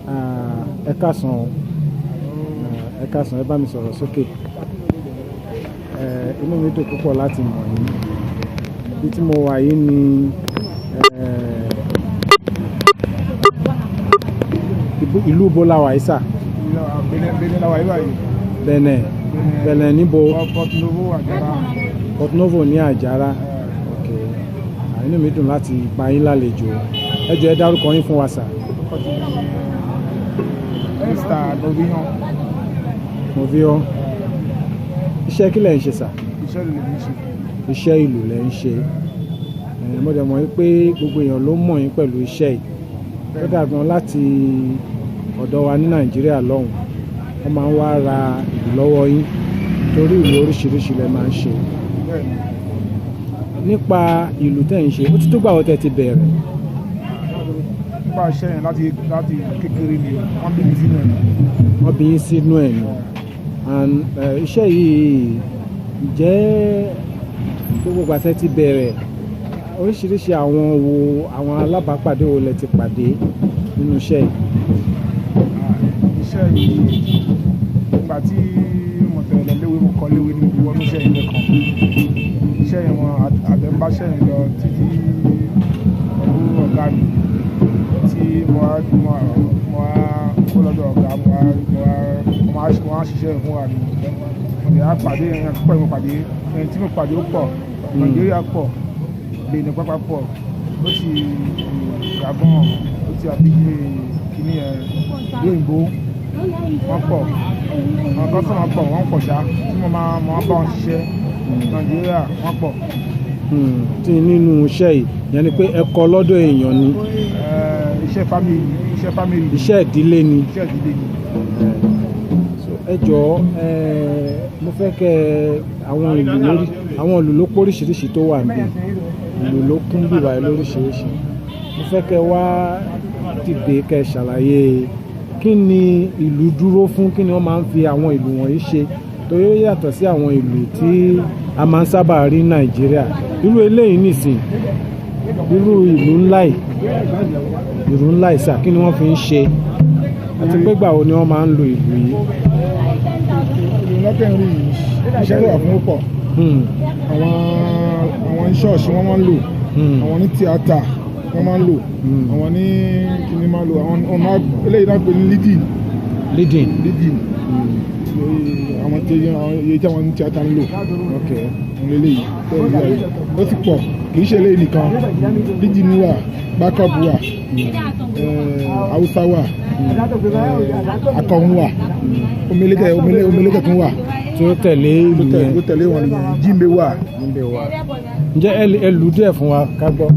Ah, ẹ káàsán o. Ah, ẹ káàsán, ẹ bá mi sọ̀rọ̀ sókè. Inú mi dùn púpọ̀ láti mọ̀ yín. Ibi tí mo wà yìí ni ìlú ibo la wà yìí sà? Benin la wà yìí báyìí. Benin. Benin níbo? Port Novo, Àjàrà. Port Novo ní Àjàrà. Ok. Ah, inú mi dùn láti gba yín lálejò. Ẹ jọ̀ọ́, ẹ dárúkọ yín fún wa sà. Orúkọ tèmi ni Mr. Novihan. Mo fi ọ́. Iṣẹ́ kí lẹ̀ ń ṣe sà? Iṣẹ́ ìlú lèmi ń ṣe. Iṣẹ́ ìlú lẹ̀ ń ṣe. Mo dẹ̀ mọ̀ wípé gbogbo èèyàn ló mọ̀ yín pẹ̀lú iṣẹ́ yìí. Kódà gan láti ọ̀dọ̀ wa ní Nàìjíríà lọ́hùn, wọ́n máa ń wá ra ìlù lọ́wọ́ yín torí ìlù oríṣiríṣi lẹ máa ń ṣe. Bẹ́ẹ̀ni. Nípa ìlù tẹ́ ń ṣe, ó ti tó gbà wọ́n tẹ́ ti bẹ̀rẹ̀? Nípa iṣẹ́ yẹn, láti kékeré ni wọ́n bí mi sínú ẹ̀. Wọ́n bí yín sínú ẹ̀ ni. And iṣẹ́ yìí jẹ́ gbogbo ìgbà tẹ́ ti bẹ̀rẹ̀, oríṣiríṣi àwọn wo, àwọn alábàápàdé wo lẹ ti pàdé nínú iṣẹ́ yìí? Iṣẹ́ yìí, nígbà tí mo tẹ̀lé léwé, mo kọ́ léwé ní wọnú iṣẹ́ yìí lẹ́ẹ̀kan. Iṣẹ́ yẹn, wọn àtẹ̀mbáṣẹ́ yẹn lọ títí pẹ̀lú ọ̀gá mi tí mo wá kó lọ́dọ̀ ọ̀gá, mo wá ṣiṣẹ́ fún wa mi. Mo lè á pàdé ẹ̀yàn púpọ̀. Mo pàdé ẹni tí mo pàdé ó pọ̀. Nàìjíríà pọ̀, Benin pápá pọ̀, ó ti Gabon, ó ti àbíyè kìíní ẹ̀ lóyìnbó, wọ́n pọ̀. Àwọn customer pọ̀, wọ́n pọ̀ ṣá tí mo máa bá wọn ṣiṣẹ́. Nàìjíríà wọ́n pọ̀. Tí nínú iṣẹ́ yìí, yẹn ni pé ẹ kọ́ lọ́dọ̀ èèyàn ni? Iṣẹ́ family, iṣẹ́ family. Iṣẹ́ ìdílé ni. Iṣẹ́ ìdílé ni. So, ẹ jọ̀ọ́, mo fẹ́ kẹ́ àwọn ìlù lórí, àwọn ìlù ló póríṣiríṣi tó wà níbí, ìlù ló kún bíbá ẹ lóríṣiríṣi. Mo fẹ́ kẹ́ wá dìde kẹ́ ṣàlàyé kí ni ìlù dúró fún, kí ni wọ́n máa ń fi àwọn ìlù wọ̀nyí ṣe, torí ó yàtọ̀ sí àwọn ìlù tí a máa ń sábà rí ní Nàìjíríà. Irú eléyìí nìsín, irú ìlù ńlá yìí, ìlù ńlá yìí sà, kí ni wọ́n fi ń ṣe, àti pé gbà wo ni wọ́n máa ń lo ìlù yìí? Ìlù lọ́tẹ̀ ń rí yìí, iṣẹ́ tó wà fún ó pọ̀. Àwọn ṣọ́ọ̀ṣì wọ́n máa ń lò, àwọn ní tíátà wọ́n máa ń lò, àwọn ní kíní máa ń lò, àwọn ọ̀nà eléyìí náà pè ní leading. Leading. Leading. Àwọn tí àwọn iye tí àwọn ní tíátà ń lò òun lélẹ́yìí tẹ́lẹ̀ yìí. Ó sì pọ̀, kì í ṣe eléyìí nìkan. Leading wà, backup wà, Haúsá wà, akọ̀hún wà, omeleke omeleke tún wà. Tí ó tẹ̀lé ìlù yẹn. Tó tẹ̀lé wọn nìyẹn. Jíǹbe wà. Jíǹbe wà. Ǹjẹ́ ẹ lù díẹ̀ fún wa ká gbọ́?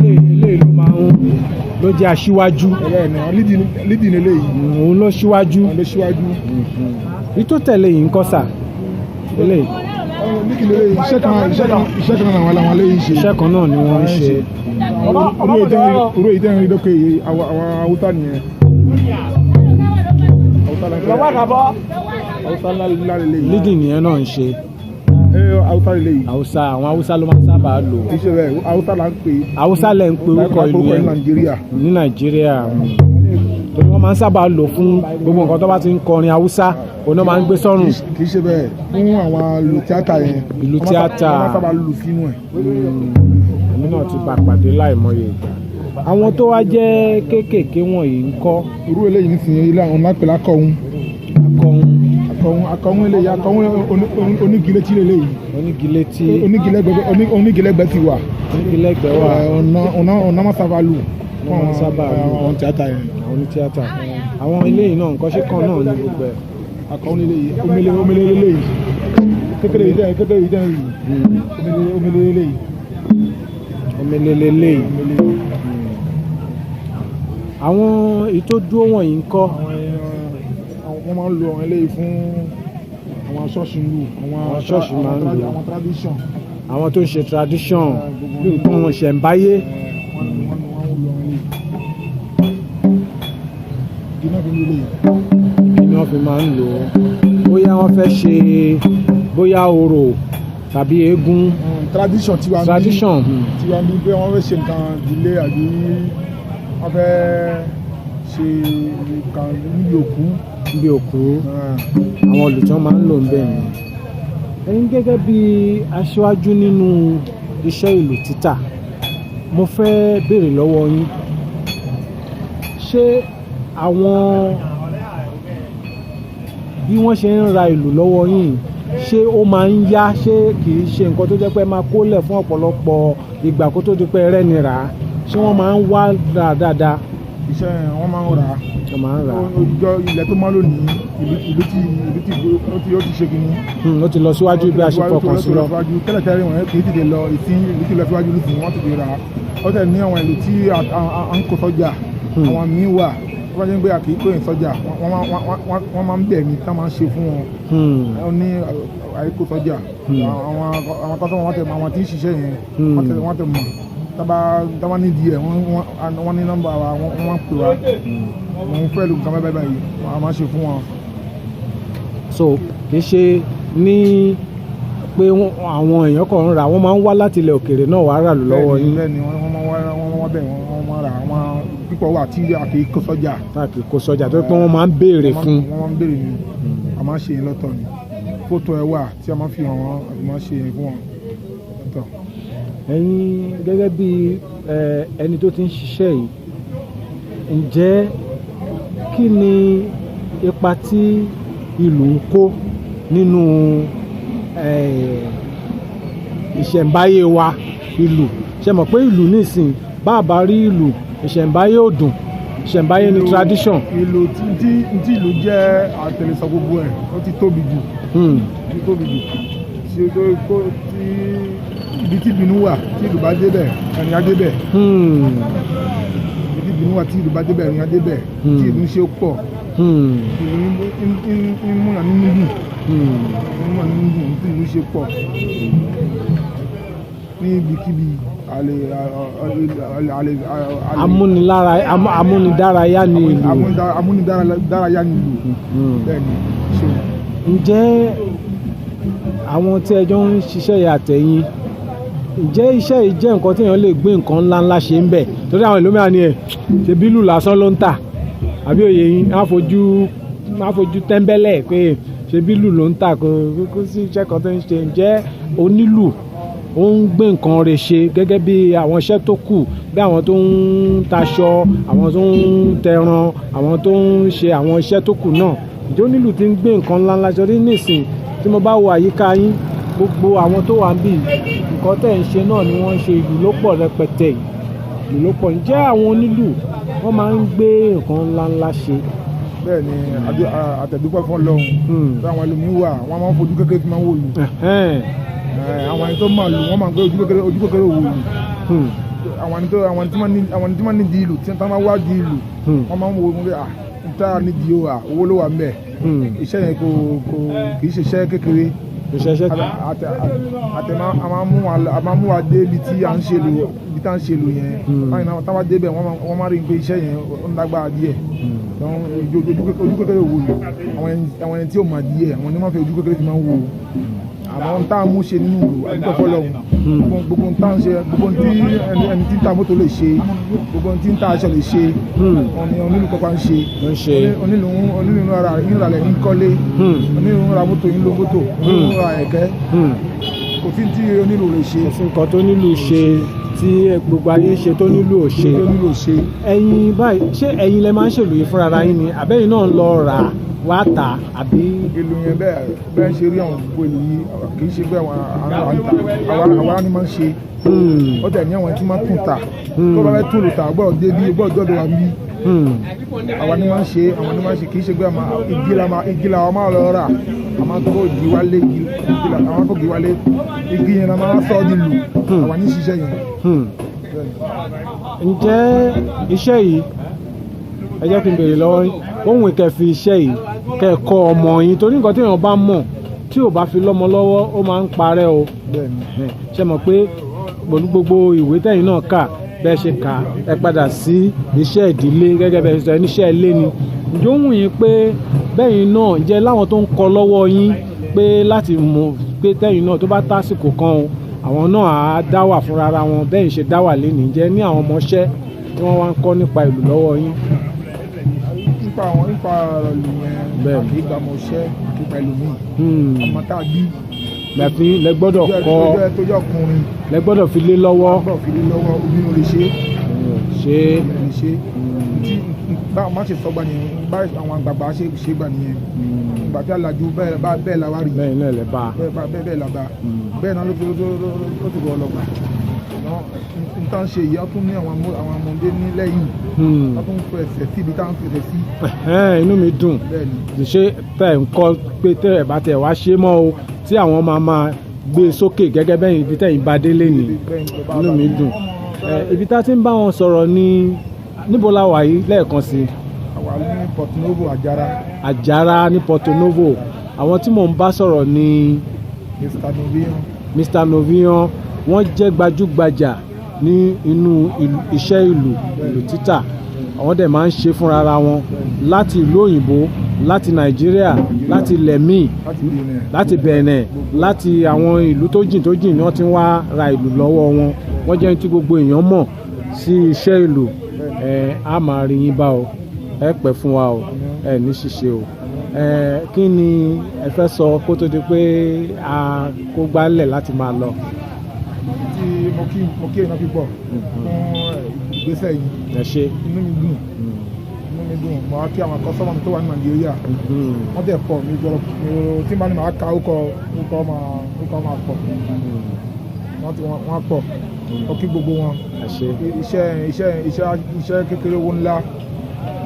Eléyìí ló máa ń ló jẹ́ aṣíwájú. Bẹ́ẹ̀ ni, leading eléyìí. Òun ló ṣíwájú. Òun ló ṣíwájú. Èyí tó tẹ̀lé yìí ń kọ́ sà, eléyìí? Leading eléyìí, iṣẹ́ kan làwọn eléyìí ń ṣe. Iṣẹ́ kan náà ni wọ́n ń ṣe. Irú èyí tẹ́ ń rí lókè yìí, àwọn Haúsá nìyẹn. Haúsá ńlá, Haúsá ńlá ńlá lélẹ́yìí. Leading yẹn náà ń ṣe. Haúsá lélẹ́yìí. Haúsá, àwọn Haúsá ló máa ń sábà lò. Kì í ṣe bẹ́ẹ̀, Haúsá là ń pè é. Haúsá lẹ̀ ń pe orúkọ ìlú orúkọ ní yẹn. Nàìjíríà. Ní Nàìjíríà, torí wọ́n máa ń sábà lò fún gbogbo nǹkan tó bá ti ń kọrin Haúsá, òun náà máa ń gbé sọ́rùn. Kì í ṣe bẹ́ẹ̀, fún àwọn ìlù tíátà yẹn. Ìlù tíátà. Wọ́n máa sábà lù sínú ẹ̀. Èmi náà ti bá pàdé láìmọye ìgbà. Àwọn tó wá jẹ́ kéékèèké wọ̀nyí ń kọ́? Irú eléyìí nísìnyí, ilé àwọn ńlá pẹ̀lú akọ̀hún. Akọ̀hún. Akọ̀hún, akọ̀hún eléyìí, akọ̀hún onígilétí eléyìí. Onígilétí. Onígilẹ́gbẹ́ ti wà. Onígilẹ́gbẹ́ wà. Ọ̀nà máa sábà lù fún Wọ́n máa sábà lù. àwọn tíátà yẹn. Àwọn onítíátà. Àwọn eléyìí náà nǹkan ṣe kan náà ní gbogbo ẹ̀? Akọ̀hún eléyìí, omele eléyìí, kékeré yìí tẹ́ yìí, omele eléyìí. Omele leléyìí. Omele. Àwọn èyí tó dúró wọ̀nyí ń kọ́? Àwọn wọ́n máa ń lo àwọn eléyìí fún àwọn ṣọ́ọ̀ṣì ń lù. Àwọn ṣọ́ọ̀ṣì máa ń lò. Àwọn tradition. Àwọn tó ń ṣe tradition, bí nǹkan wọn ṣẹ̀ǹbáyé. Wọ́n ń lo àwọn eléyìí. Igi náà fi ń lo eléyìí. Kí ni wọ́n fi máa ń lò ó? Bóyá wọ́n fẹ́ ṣe bóyá orò tàbí eégún. Tradition tiwa ń bí. Tradition. Tiwa ń bí pé wọ́n fẹ́ ṣe nǹkan ìdílé àbí wọ́n fẹ́ ṣe nǹkan níbi òkú. Níbi òkú, àwọn ìlù tí wọ́n máa ń lò ń bẹ̀ ni. Ẹ̀yin gẹ́gẹ́ bí aṣáájú nínú iṣẹ́ ìlù títà, mo fẹ́ béèrè lọ́wọ́ yín, ṣé àwọn bí wọ́n ṣe ń ra ìlù lọ́wọ́ yín, ṣé ó máa ń yá? Ṣé kì í ṣe nǹkan tó jẹ́ pé ẹ máa kólẹ̀ fún ọ̀pọ̀lọpọ̀ ìgbà kó tó di pé ẹ rẹ́ni rà á? Ṣé wọ́n máa ń wá rà dáadáa? Iṣẹ́ yẹn, wọ́n máa ń rà á. Wọ́n máa ń rà á. Ọjọ́ ilẹ̀ tó mọ́ lónìí, ìlú ti ó ti ṣe kínní. Ó ti lọ síwájú bí a ṣe fọkàn sí lọ. Tẹ́lẹ̀ tẹ́lẹ̀ wọ̀nyẹn kì í tètè lọ. Ìsín ìlú ti lọ síwájú nísìnyí, wọ́n tètè rà á. Ó tẹ̀ ní àwọn ìlú tí à ń kó sọ́jà. Àwọn míì wà wọ́n bá jẹ́ pé a kì í kó yẹn sọ́jà, wọ́n máa ń bẹ̀ mí tá máa ń ṣe fún wọn. Ó ní àìkó sọ́jà. Àwọn customer wọ́n tẹ̀ mọ̀, àwọn tí ń ṣiṣẹ́ yẹn, wọ́n tẹ̀ mọ̀. Tábà nídìí ẹ̀, wọ́n ní nọ́mbà wa, wọ́n máa ń pè wá. Wọ́n fẹ́ lu nǹkan báyìí báyìí, a máa ń ṣe fún wọn. So kì í ṣe ní pé àwọn èèyàn kan ń rà, wọ́n máa ń wá láti ilẹ̀ òkèèrè náà wá rà lù lọ́wọ́ yín? Bẹ́ẹ̀ni, wọ́n máa ń wá, wọ́n wá bẹ́ẹ̀, wọ́n máa rà. Àwọn pípọ̀ wà tí a kì í kó sọ́jà. Tá kì í kó sọ́jà tó pé wọ́n máa ń béèrè fún. Wọ́n máa ń béèrè ni, a máa ń ṣe yẹn lọ́tọ̀ ni. Fótó ẹ wà tí a máa ń fi hàn wọ́n, a máa ń ṣe yẹn fún wọn lọ́tọ̀. Ẹ̀yin gẹ́gẹ́ bí ẹni tó ti ń ṣiṣẹ́ yìí, ǹjẹ́ kí ni ipa tí ìlù ń kó nínú ìṣẹ̀ǹbáyé wa? Ìlù, ṣe mọ̀ pé ìlù nísìn, bá a bá rí ìlù, ìṣẹ̀ǹbáyé ò dùn. Ìṣẹ̀ǹbáyé ni tradition. Ìlù tí ìlù jẹ́ àtẹlẹsọ gbogbo ẹ̀, ó ti tóbi jù. Ó ti tóbi jù. Tí ó kó tí ibi tí ìbínú wà, tí ìlù bá débẹ̀, ẹ̀rín á débẹ̀. Ibi tí ìbínú wà, tí ìlù bá débẹ̀, ẹ̀rín á débẹ̀. Tí ìlù ń ṣe pọ̀. Ìlù ń múyàn nínú dùn. Ń múyàn nínú dùn tí ìlù ṣe pọ̀. Ní ibikíbi àlè àlè àlè. Amúnilára, amúnidárayá ni ìlù. Amúnidárayá ni ìlù. Bẹ́ẹ̀ni, ṣe. Ǹjẹ́ àwọn tí ẹ jọ ń ṣiṣẹ́ yìí àtẹ̀yìn, ǹjẹ́ iṣẹ́ yìí jẹ́ nǹkan tí èèyàn lè gbé nǹkan ńlá ńlá ṣe ń bẹ̀? Torí àwọn ìlú mìíràn ni ẹ̀ ṣe bílù lásán ló ń tà, àbí òye yín, á fojú tẹ́ńbẹ́lẹ̀ pé ṣe bílù ló ń tà, kò sí iṣẹ́ kan tó ń ṣe. Ǹjẹ́ onílù ó ń gbé nǹkan rẹ̀ ṣe gẹ́gẹ́ bí àwọn iṣẹ́ tó kù, bí àwọn tó ń taṣọ, àwọn tó ń tẹran, àwọn tó ń ṣe àwọn iṣẹ́ tó kù náà? Ǹjẹ́ onílù ti ń gbé nǹkan ńlá ńlá ṣe? Torí nísìn tí mo bá wo àyíká yín, gbogbo àwọn tó wà níbí, nǹkan tẹ̀ ń ṣe náà ni wọ́n ń ṣe. Ìlù ló pọ̀ rẹpẹtẹ yìí, ìlù ló pọ̀. Ǹjẹ́ àwọn onílù wọ́n máa ń gbé nǹkan ńlá ńlá ṣe? Bẹ́ẹ̀ni, àtẹ̀dúpẹ́ fún Ọlọ́run. Bí àwọn ẹlòmíín wà, wọ́n máa ń fojú kékeré fi máa ń wò lù. Àwọn ẹni tó máa lù, wọ́n máa ń gbé ojú kékeré wò lù. Àwọn ẹni tí wọ́n ní di ìlù, tí wọ́n máa wá di ìlù, wọ́n máa ń wo wọ́n pé à ń tá ní di o, à owó ló wà ń bẹ̀. Iṣẹ́ yẹn kò kì í ṣe iṣẹ́ kékeré. Iṣẹ́ Àtẹ a máa mú wa dé ibi tí à ń ṣe lò, ibi tí à ń ṣe lò yẹn. Báyìí náà, táwa dé bẹ̀, wọ́n máa rí pé iṣẹ́ yẹn ó ń lágbára díẹ̀. Ojú kékeré wò lù. Àwọn ẹni tí ò máa díẹ̀, àwọn ni wọ́n fi ojú kékeré fi máa ń wò. Àmọ́ ohun tá a mú ṣe nínú ìlú, àdúgbò fọlọ́run. Gbogbo ohun tá a ń ṣe, gbogbo ohun tí ẹni tí ń ta mọ́tò lè ṣe, gbogbo ohun tí ń ta aṣọ lè ṣe, òun ni onílù kọ́kọ́ ń ṣe. Ń ṣe. Onílù ń ra, ń ralẹ̀, ń kọ́lé. Onílù ń ra mọ́tò, ń lo mọ́tò. Onílù ń ra ẹ̀kẹ́. Kò sí tí onílù lè ṣe. Kò sí nǹkan tó nílù ṣe tí gbogbo ayé ń ṣe tó nílù ò ṣe. Tó nílù ò ṣe. Ẹ̀yin báyìí, ṣé ẹ̀yin lẹ máa ń ṣèlú yìí fúnra ara yín ni? Àbẹ́yìn náà ń lọ rà wá tà àbí? Ìlú yẹn bẹ́ẹ̀ bẹ́ẹ̀ ṣe rí àwọn gbogbo ìlú yìí, kì í ṣe pé àwọn àwa ni máa ń ṣe. Ó tẹ̀ ní àwọn tí máa ń tún ta. Tó bá fẹ́ tún lù ta, gbọ́dọ̀ dé bí, gbọ́dọ̀ dọ́dọ̀ wa bí. Àwa ni máa ń ṣe, àwọn ni máa ń ṣe, kì í ṣe pé igi la máa lọ rà. A máa kó igi wálé, igi la, a máa kó igi wálé. Igi yẹn la máa sọ ọ́ di lù. Àwa ní ṣiṣẹ́ yẹn. Ǹjẹ́ iṣẹ́ yìí, ẹ jẹ́ kí n béèrè lọ́wọ́ yín, ohun ìkẹ́ fi iṣẹ́ yìí kẹ́ ẹ kọ́ ọmọ yín, torí nǹkan tí èèyàn bá mọ̀ tí ò bá fi lọ́mọ lọ́wọ́, ó máa ń parẹ́ o. Ṣé mọ̀ pé pẹ̀lú gbogbo ìwé tẹ̀yin náà kà, bẹ́ẹ̀ ṣe kà, ẹ padà sí iṣẹ́ ìdílé gẹ́gẹ́ bẹ́ẹ̀ ṣe sọ, iṣẹ́ ilé ni. Ǹjẹ́ ó wù yín pé bẹ́yìn náà jẹ́ láwọn tó ń kọ́ lọ́wọ́ yín pé láti mọ̀ pé tẹ̀yin náà tó bá tásìkò kan o, Àwọn náà á dá wà fúnra ra wọn bẹ́ẹ̀ ń ṣe dá wà lénìí. Jẹ́ ní àwọn ọmọọṣẹ́ tí wọ́n wá ń kọ́ nípa ìlù lọ́wọ́ yín? Nípa àwọn, nípa ọ̀rọ̀ ìlú yẹn, àbí ìgbàmọ̀ṣẹ́ àti pẹ̀lú mi, ọmọ tá a bí lẹ́fi lẹ gbọ́dọ̀ kọ́, tó jẹ́ ọkùnrin, lẹ gbọ́dọ̀ fi lé lọ́wọ́. Gbọ́dọ̀ fi lé lọ́wọ́. Obìnrin ò lè ṣe é. Ṣe. Obìnrin ò lè ṣe é. Tí báwọn má ṣe sọ gbà nìyẹn, bá àwọn àgbààgbà ṣe ṣe gbà nìyẹn. Ìgbà tí alájú bẹ́ẹ̀ bá bẹ́ẹ̀ la wá rí. Bẹ́ẹ̀ náà lẹ bá a. Bẹ́ẹ̀ bá bẹ́ẹ̀ bẹ́ẹ̀ la bá bẹ́ẹ̀ náà ló fi ló ti bọ̀ ọlọ́gbà n tá n ṣe yìí. Wọ́n tún ní àwọn ọmọdé ní lẹ́yìn, wọ́n tún fẹsẹ̀ sí ibi tá à ń fẹsẹ̀ sí. Ẹ̀hẹ́n, inú mi dùn. Bẹ́ẹ̀ ni. Ṣé tẹ̀ ń kọ́ pé tẹ́ ẹ̀ bá tẹ̀ wá ṣe mọ́ o, tí àwọn máa máa gbé e sókè gẹ́gẹ́ bẹ́ẹ̀ ibi tẹ̀yìn bá délé ni? Bẹ́ẹ̀ ni bá Inú bá mi dùn. Ẹ, ibi tá a ti ń bá wọn sọ̀rọ̀ ní níbo la wà yìí lẹ́ẹ̀kan sí i? Àwa ní Porto Novo, Àjàrà. Àjàrà ní Porto Novo. Àwọn tí mò ń bá sọ̀rọ̀ ní Mr Novian. Mr Novian. Wọ́n jẹ́ gbajúgbajà ní inú iṣẹ́ ìlù, ìlù títà. Àwọn dẹ̀ máa ń ṣe fúnra ra wọn láti ìlú òyìnbó, láti Nàìjíríà, láti ilẹ̀ míì, láti Benin, láti Benin, láti àwọn ìlú tó jìn tó jìn ni wọ́n ti ń wá ra ìlù lọ́wọ́ wọn. Wọ́n jẹ́ ẹni tí gbogbo èèyàn mọ̀ sí iṣẹ́ ìlù. Ẹ á máa rí yín bá o, ẹ pẹ́ fún wa o, ẹ ní ṣíṣe o. Ẹ kí ni ẹ fẹ́ sọ kó tó di pé a kó gbálẹ̀ láti máa lọ? Tí mo kí èèyàn pípọ̀ fún ìgbésẹ̀ yìí. Ẹ ṣe. Inú mi dùn, inú mi dùn. Mo wá kí àwọn customer mi tó wà ní Nàìjíríà. Wọ́n tẹ̀ pọ̀ mi gbọ́dọ̀ mi ò tí n bá ní màá ka ó kọ́ máa pọ̀. Wọ́n ti wọ́n pọ̀. Mo kí gbogbo wọn. Ẹ ṣe. Iṣẹ́ kékeré, owó ńlá.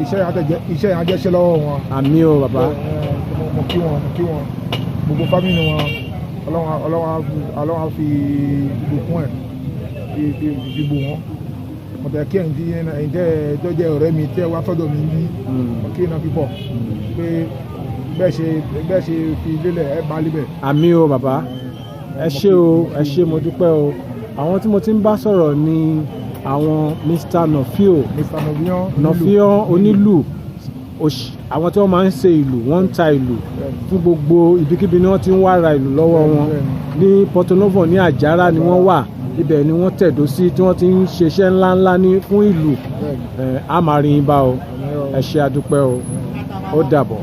Iṣẹ́ yẹn á tẹ̀ jẹ́, iṣẹ́ yẹn á jẹ́ṣẹ́ lọ́wọ́ wọn. Àmín o, bàbá. Mo kí wọn, mo kí wọn, gbogbo family wọn. Ọlọ́run á fi ìbùkún ẹ̀ fi bò wọ́n. Mo tẹ̀ kí ẹ̀yin tí ẹ̀yin tẹ́ tó jẹ́ ọ̀rẹ́ mi tẹ́ wá sọ́dọ̀ mi bí. Mo kí iná pípọ̀ pé bẹ́ẹ̀ ṣe fi lélẹ̀, ẹ bá líbẹ̀. Àmín o, bàbá. Ẹ ṣé o, ẹ ṣé, mo dúpẹ́ o. Àwọn tí mo ti ń bá sọ̀rọ̀ ni àwọn Mr Nofio. Mr Novian. Nofio onílù. Àwọn tí wọ́n máa ń ṣe ìlù, wọ́n ń ta ìlù fún gbogbo ibikíbi ni wọ́n ti ń wá ra ìlù lọ́wọ́ wọn. Ní Porto Novo ní Àjàrà ni wọ́n wà. Ibẹ̀ ni wọ́n tẹ̀dó sí tí wọ́n ti ń ṣiṣẹ́ ńláńlá ní fún ìlù. Ẹ á máa rí yín bá o. Ẹ ṣé, adúpẹ́ o. Ó dàbọ̀.